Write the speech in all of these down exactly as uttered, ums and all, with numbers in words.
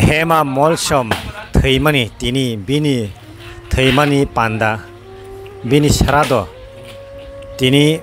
Hema Molsom thwimani tini bini thwimani panda, bini srado tini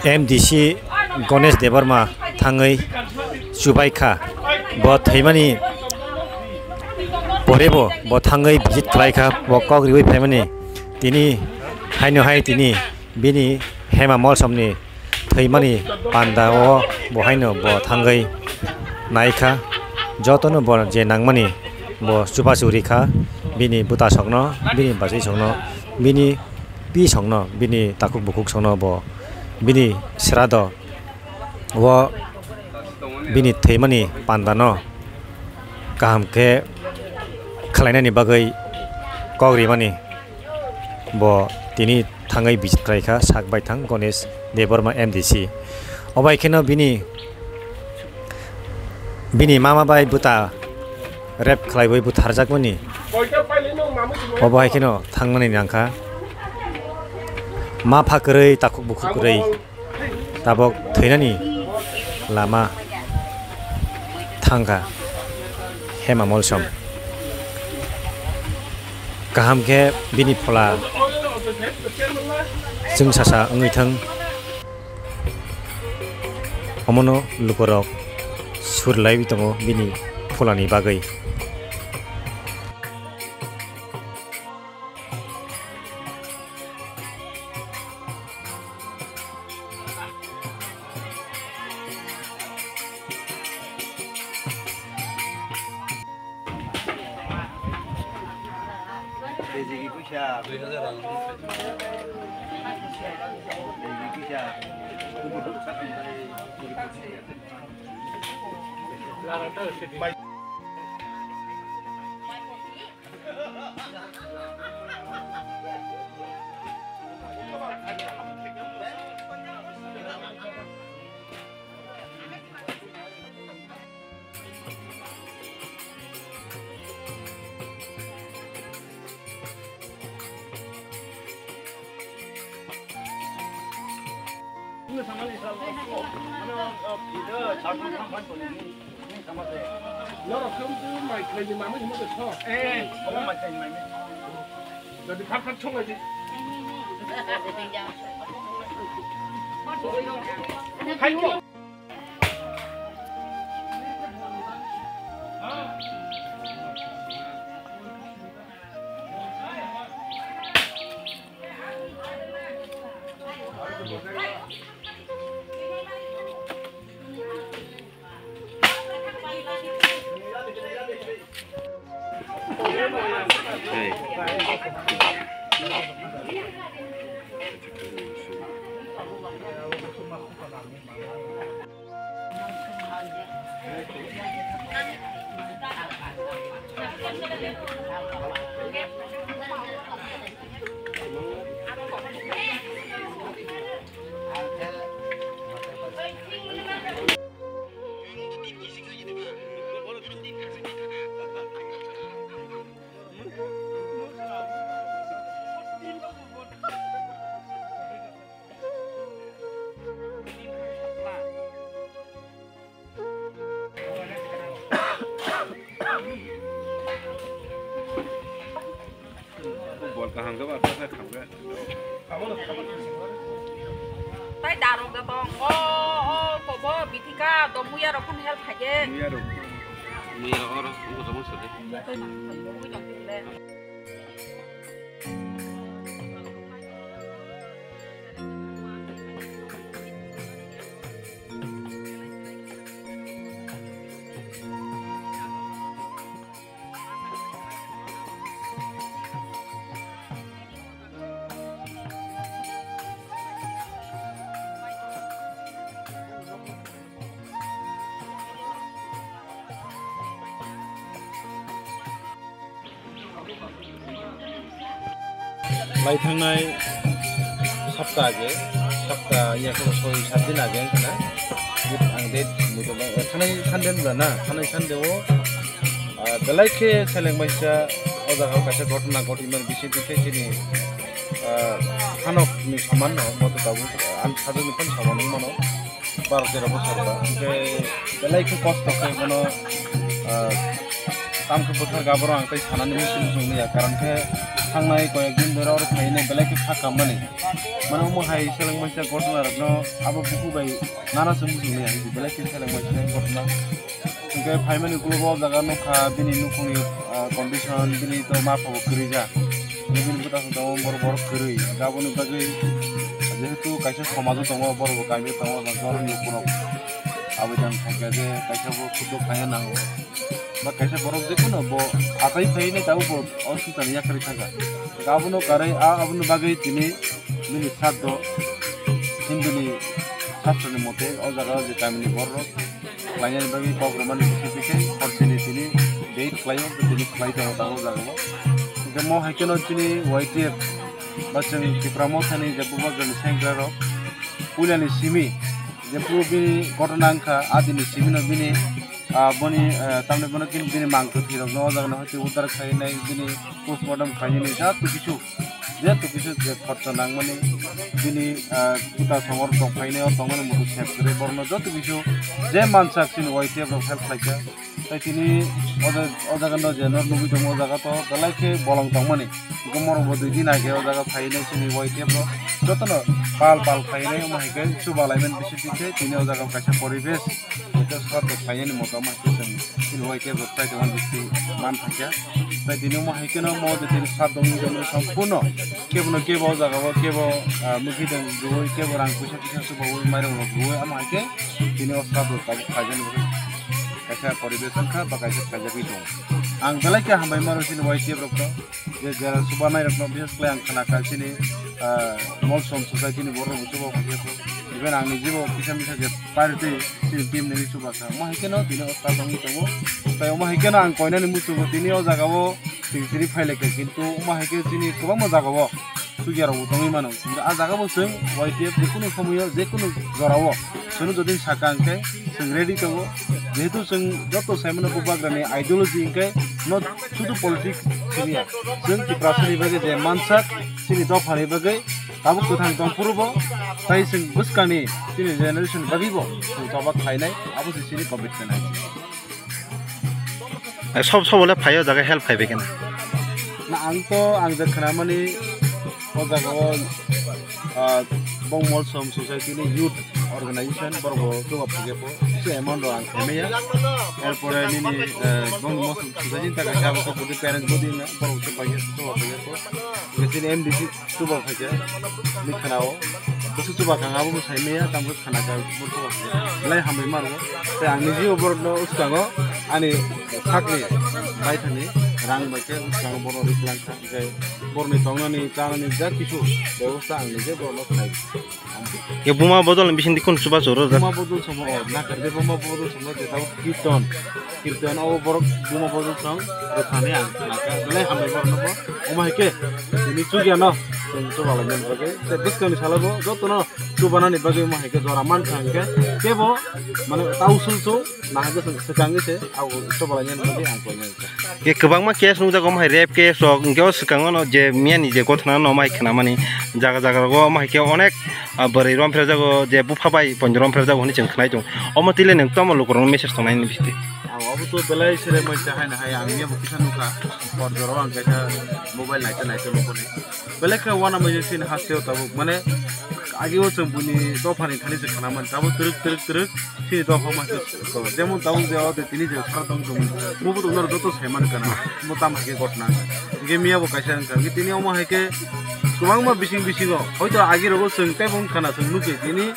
M D C Ganesh Debbarma thangwi chubaikha. Bo thwimani porebo bo thangwi visit khlaikha, bo kok riwi phaimani tini haino hai tini bini Hema Molsomni thwimani panda o bo haino bo thangwi naikha, jotono bo je nangmani bo chubachu rikha, bini bwtasongno, bini bachwisongno, bini pisongno, bini takhuk bukhuksongno bo bini srado o bini thwimani pandano kaham khe khlainani bagwi kok rimani. Bo tini thangwi visit khlaikha sak baithang Ganesh Debbarma M D C. Obo hai kheno bini, bini mama bai bwta rape khlaiwi butharjakmani. Obo hai kheno thangnani nangkha. Ma pha kwrwi, takhuk bukhuk kwrwi. Tabok thwinani lama thangkha Hema Molsom. Kaham khe bini phola chwngsasa wngwi thang. Omono lukurok sur laiwi tongo bini pholani bagwi. Norok khe wngkhe mai khlaini manwi hwnma de tho. Eh, omo mai khlaini manwi. Jadi khak khak thung lai di. Hai ko. Bol kaham khe ba, sa khamkha. Tai darok da tong. O, o, kobo, bithika, do muya rok phun help khaye. Muya rok. Muya rok oro, ungko tongmo sade. Muya tong, muya tong, muya tong. Lai thangnai sapta age, sapta ya ko soi sat din age kana. Ang date muitu thangnai Sunday bla na, thangnai Sunday o, ah, belai khe seleng baisa o jaga o kaisa ghotona ghotwi mani bising khe chini, ah, hanok ni saman no moto tabuk ang sajak ni phan saman wng mano. Baro tero bosor ba. Hingke belai khe kosto khe bono, Ah, tamo khe bwthar gaboro ang tei sanani muchung muchung liya, karon khe thangnai koyek din bwrwi oro phainai belai khe kha kammani. Mane omo hai seleng maisa ghotona rokno abo buku bai nana se muchung liya, belai khe seleng maisa ghotona. Hingke phaimani ukulogo o jaga nukha bini nukhungni, ah, condition, bini to ma pha bo kwrwi ja. Bini bwtang tongo borok, borok kwrwi. Aboni bagwi jehetu kaisa somajo tongo, borok bo kaimio tongo, borok ni ukulok. Aboni thangkhe je kaisa bo khuduk khaina nango. Ba kaisa borok jekhuno bo atai phainai tabuk bo o swngcharni yakarwi thangkha. Abono karwi a, aboni bagwi tini bini sat do Hinduni sastroni mote o jaga o je kamini borok khlainani bagwi kok rwmani bisi bisi horsini tini date khlaio, tini khlai tongo tabuk o jaga o. Hingke mo hai kheno chini Y T F ba chwng Tipra Mothani je bubagrani sengkra rok puilani simi je puro bini ghotona wngkha, a dini simino bini, ah, boni, ah, tamni bono bini mang kwthwi rokno o jaga no hoti uddar khlainai, bini postmortem khlainani jat kisu je to kisa je khorcha nangmani bini, ah, kuta songor tong phainai, o tongmani muitu sep kwrwi borokno joto kisu je mansak chini Y T F rok help khlaikha. Tai tini o ja-, o jaga no je nor nugwi tongo, o jaga to belai khe bolong tongmani. Borok bo dui din age o jaga phainai chini Y T F rok jotono pal pal khlainai, omo hai khe chuba laimani bisi bisi tini o jaga kaisa poribesh. Hwnkhe sraddho khlainani moto ma hwnkhe chwng chini Y T F rok tai tongma bisi man thangkha. Tai tini omo hai kheno mo je tini sraddho wngwi tongmani sampurno kebono kebo o jaga o kebo, ah, mwkhwtwng rwui, kebo rang puisa kisa chubaui, mairum rok rwui, omo hai khe tini o sraddho tabuk khlaijani bagwi kaisa poribesh wngkha ba kaisa khlaijagwi tongo. Ang belai khe hambai mano chini Y T F rok no. Je jera chubanai rokno bises khlai ang khna kha chini, ah, Molsom society ni borok rok chuba phai khe, even ang ni jibo kisa misa je party chini team ni chuba kha, mo hai kheno tini o sal tongwi tongo. Tai omo hai kheno ang koinani muchungo tini o jaga o tini tini phai lai kha, kintu omo hai khe chini kwbangma jaga o chukya rok bo tongwi mano. Kintu a jaga bo chwng Y T F je kunu somoyo je kunu jora o chwngno jodi sakha hwnkhe chwng ready tongo, jehetu chwng joto saimano bubagrani ideology hwnkhe no sudu politics siniya, chwng Tiprasani bagwi je mansak chini dophani bagwi tabuk kwthang tong phuru bo, tai chwng bwskangni chini generation bagwi bo chwng choba khlainai, abo se chini commitment hai. Sob sob le phaio jaga help phaibai kena. Na ang to ang je khnamani o jaga o, ah, Bongmol Som Society ni youth organization borok bo chuba phaiya po. Se amount ro ang khaimaya. Erpore nini, eh, Bongmol Som Society ta ka jabo ko budi parents budi na borok chuba phaiya, chuba phaiya po. Nini M D C chuba phaikha, ni khanao. Bwswk chuba kha, abo bwsai maya, tamo khana kha, bo chuba kha. Belai hambai maro. Tei ang niji o borokno swkango, ani sakni baithani rang bai khe swkango borok riklang kha. Hingkhe borokni tongnani, chanani, ja kisu bebosta ang niji borokno khlai. Ye buma bodol ni bising dikun chuba choro da. Buma bodol somo o, nakar de buma bodol somo de tabo kirton. Kirton o borok buma bodol song rwphani ang khna kha. Belai hambai borokno bo. Omo hai khe tini chukya no chwng chuba lai nani bagwi. Tei bwskangni salo bo jotono chubanani bagwi omo hai khe jora man kha hwnkhe kebo mane tau sung sung nahagwi swkangwi se abo chuba lai nani bagwi ang koi nai kha. Ye kwbangma case nukjago, omo hai rape case rok, hwnkhe o swkango no je miyani je gothana no omo hai khnamani jaga jaga rogo omo hai khe onek, ah, bwrwi romphrejago je bupha bai poito romphrejago hwnwi chwng khnai tongo. Omo twi le nwng tamo lukurokno message tongnai nini bisingtwi? Ang obo to belai sere moisa haino hai ang yabo kisa nukha, hor jorao ang kaisa mobile naita naita nukoni. Belai khe uanamasingcha chini hasteo tabuk, mane, ageo chwng buini dophani thani se khnaman, tabuk twrwk, twrwk, twrwk, chini dopha ma se to. Jemon tabuk je o de tini je sara tong tong, mubo to noro joto saiman kana, mo tamo hai khe ghotna. Hingke miya bo kaisa wngkha, hingke tini omo hai khe kwbangma bising bisingo, hoito agi rogo chwng teibo wngkha na, chwng nukhe tini,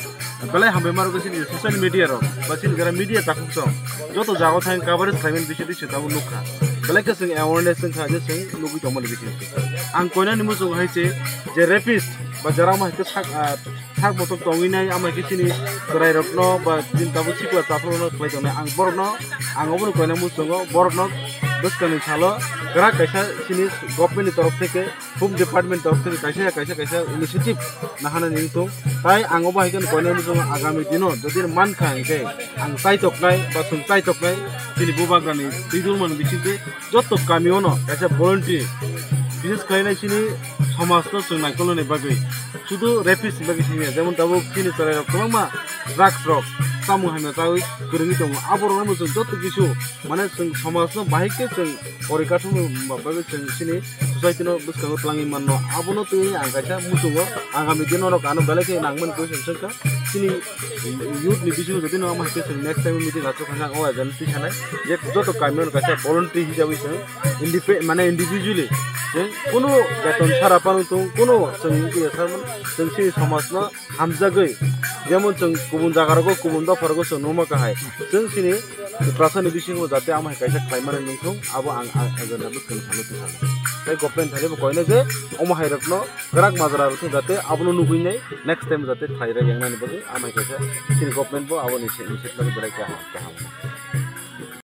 belai hambai ma rwkha chini social media rok, ba chini jara media takhuk song, joto jaga thang coverage khlaimani bising bising tabuk nukha. Belai khe chwng awareness wngkha je chwng nugwi tongmani bising. Ang koinani muchungo hai se je rapist ba jara omo hai khe sak, ah, sak bothop tongwi nai, omo hai khe chini chwrai rokno ba chini tabuk sikla chaphang rokno khlai tongnai. Ang borokno, ang obono koina muchungo, borokno bwskangni salo kwrak kaisa chini government ni torof theke Home Department torof theke kaisa ya kaisa kaisa initiative nahana ni wngthung. Tai ang obo hai khe koinani muchungo agami dino jodi mankha hingke ang chaitoknai ba chwng chaitoknai chini bubagrani twi dulmani bisingtwi joto kamio no kaisa voluntary, bises khlainai chini somaj no chwng naikolnani bagwi, sudu rapist ni bagwi simi ya, jemon tabuk chini chwrai rok kwbangma drugs rok samung hamya chawi kwrwngwi tongo. Aborokno chwng joto kisu mane chwng somajno bahai khe chwng pori kathwng bagwi chwng chini society no bwskango twlangwi manno. Abono twiwi ang kaisa muchungo agami din norok ano belai khe nangmani khe chwng swngkha. Chini youth ni bisingo jodi no omo hai khe chwng next time meeting achuk kha o agent twi sanai je joto kami no kaisa voluntary hisawi chwng indipe-, mane individually chwng kunu beton sara pano tong kunu chwng wngya sar mano chwng chini somajno hamjagwi, jemon chwng kubun jagarogo kubun dopharogo chwng nukma kahai. Chwng chini Tiprasani bisingo jate omo hai kaisa khlaimani nungthung, abo ang, ang agenda bwskang salo twi salo. Tei government thani bo koino je omo hai rokno kwrak majra rwthung jate abono nugwi nai next time jate khlai rw yang nani bagwi omo hai kaisa chini government bo aboni se, se, se, belai kaham, kaham.